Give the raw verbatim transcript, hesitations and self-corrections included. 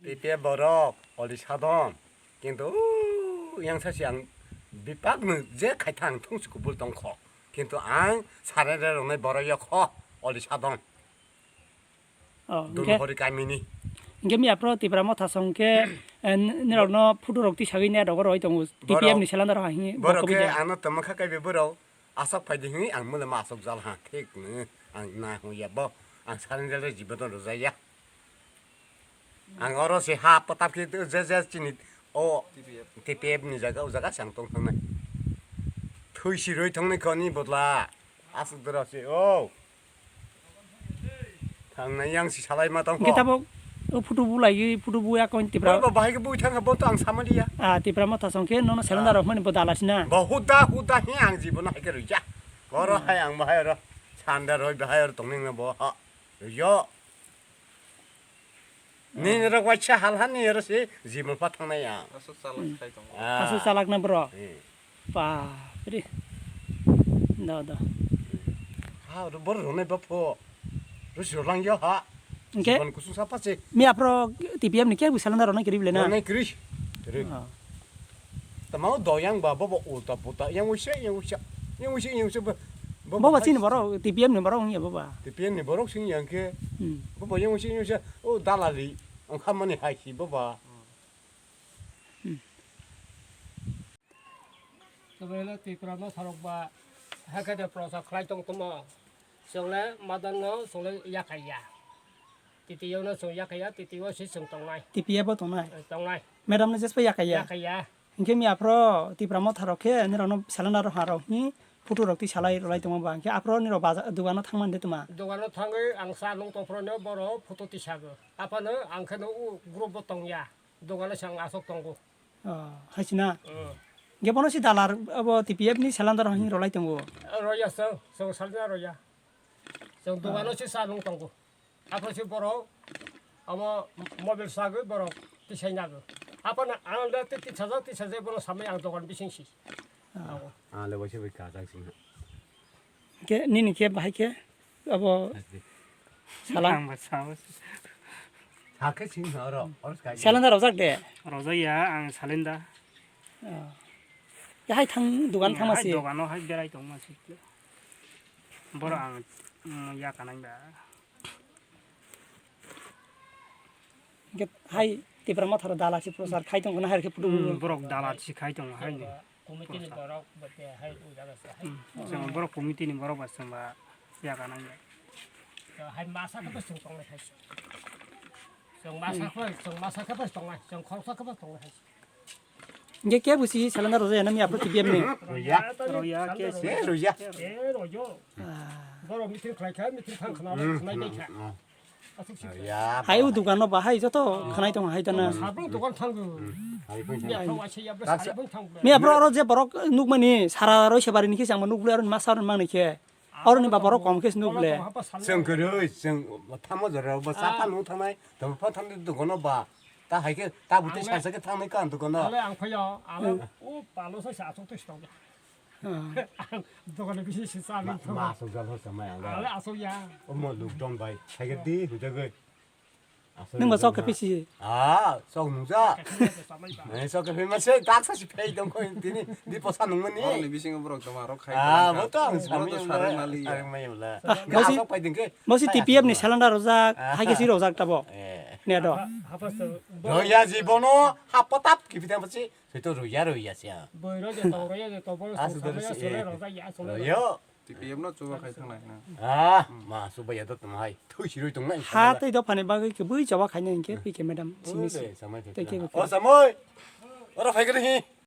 Tei tei borok oli sadon, kintu yang sasi ang bipakno je khaithang thungsi kubul tongkho, kintu ang sarere rwnai borok yokho oli sadon. Oh, Dun hori kamini. Hingke mi apro Tipra Motha song ke, eh, nirokno photo rok tisagwi ne dogo roi tongo, T P F ni selanda rok hingke borok ke ano tamo kha kaibe borok. Asok phaidi hwnwi ang mole ma asok jal ha, thik nw ang na hwnya bo, ang surrender rw jibo no rwjaya. Ang oro se ha patap khe je je chini o T P F ni jaga, o jaga se ang tong thangnai. Thwi si roi thangnai kho ni bodla. Asok doro se o. Thangnai yang si salai ma tong kho. Hingke tabok o photo bu lai, photo bu ya kon Tipra. Bo bahai ke bu thang bo to ang samaliya. Ah, Tipra Motha song khe nono surrender rok mani bo dala sina. Bo huda huda he ang jibo no hai khe rwja. Oro hai ang bahai oro sanda roi bahai oro tongning no bo ha. Yo. Nini rok waisa hal hani oro se jibon pa thangnai ang. Aswk chalak khai tongo. Ah. Aswk chalak na bro. Hmm. Bapre. Da, da. Ha, oro bor rwnai bapho. Oro si rwlang yo ha. Hingke? Jibon kusung sa pa se. Mi apro T P F ni khe bwsala na rwnai kiri bile na? Rwnai kiri. Kiri. Ah. Tamo doyang ba, bobo ulta puta, yang usia, yang usia, yang usia, yang usia, bo, bo Bobo hai chini si. Borok, T P F ni borok wngya boba. T P F ni borok sing yang khe, Hmm. Bobo yang usia, yang usia, o dalali, ang khamani hai si boba. Hmm. Tobela Tipra no sarok ba, hakhe de prosa khlai tong tomo. Chwngle madan no chwngle yakhaiya. Titi yo no chwng yakhaiya, titi yo si chwng tongnai. T P F bo tongnai? Eh, tongnai. Madam no jespa yakhaiya? Yakhaiya. Hingke mi aphro Tipra Motha rok khe nirok no salanda rok ha rok hi photo rok twi salai rwlai tongma ba hingke aphro nirok baja-, dogano thangmani de tuma? Dogano thangwi ang cha nung tongphro no boro photo tisago. Aphano ang khe no o group bo tongya. Dogano se ang asok tongo. Oh, hai sina? Mm. Hingke bono si dalar abo T P F ni salanda rok hi rwlai tongo? Roya chwng, chwng salanda roya. Chwng dogano se cha nung tongo. Aphano se borok omo mobile sagwi borok tisai nago. Aphano ang da ti-, tisajak, tisajak bono samai ang dogan bising si. Ah. Ang le waisa bai kajak sing ha. Ke nini ke bahai ke abo sala. Ang ba sao. Sakhe sing ha oro, oro skai. Salanda rojak de. Rojak ya ang salenda. Ah. Ya hai thang dogan thang masi. Dogano hai berai tong masi. Boro ang, mm, ya kanang da. Hingke hai Tipra Motha rok dala si prochar khai tong khna hai khe phutu. Hmm, borok dala si khai tong hai ni. Committee ni borok bo te hai o jaga se hai. Hmm, chwng borok committee ni borok ba chwng ba ya kanang ya. Hai masa khe bo chwng tong lai hai. Chwng masa khe, chwng masa khe bo tong lai, chwng khoroksa khe bo tong lai hai. Hingke kebo si salanda rojak ya na mi aphro T P F ni? Roya. Roya ke si. Eh, roya. Eh, royo. Ah. Borok meeting khlai kha, meeting thang khna, hmm, khna dai kha. Hmm. Aswk si. Roya. Hai o dogan no bahai joto khnai tong hai tana. Sabung dogan thango. Hmm. Hai pun ya, thango. Thawa se ya, tak sa- sabung thango. Mi aphro oro je borok nukmani sara roi se bari ni khe changma nukle aro masa aro mangni khe. Aroni ba borok kom khe se nuk le. Chwng kwrwi, chwng thamo jora bo cha phano thangnai, tamo pha thangnai dogano ba. Ta hai khe, ta bwtwi ang le, saisa khe thangnai ka ang dogano. Ale ang phaio, ale o palo sai sa aswk twi stok. Hmm. Dogano bisi se cha ma, nang ma aswk jal ho samai ang. Ale aswk ya. Omo lockdown bai, hai khe di hujagwi. Nwng ba sok khe pisi? Ah, sok nungja. Eh, sok khe phi ma se, tak sa si phei dong kho tini, di posa nungmani. Borokni bisingo borok toma rok khai. Ah, bo to ang sami sare mali. Ang mai mala. Bosi, sok pai ding khe. Bosi T P F ni salanda rojak, ah, hai khe si rojak tabo. Eh. Ne do. Roya jibono, ha potap ki pita bosi, se to roya roya sia. Boiro je to, roya je to, boiro. Asu sare sare rojak ya, sare. Royo. T P F no chuba khai thangnai hwnwi. Ah, ma chuba ya dot tong hai. Thui sirui tong nai. Ha tei dophani bagwi khe bui chuba khaina hinkhe P K madam simi se. Tei khe. O samoi. Ora phai gani hi.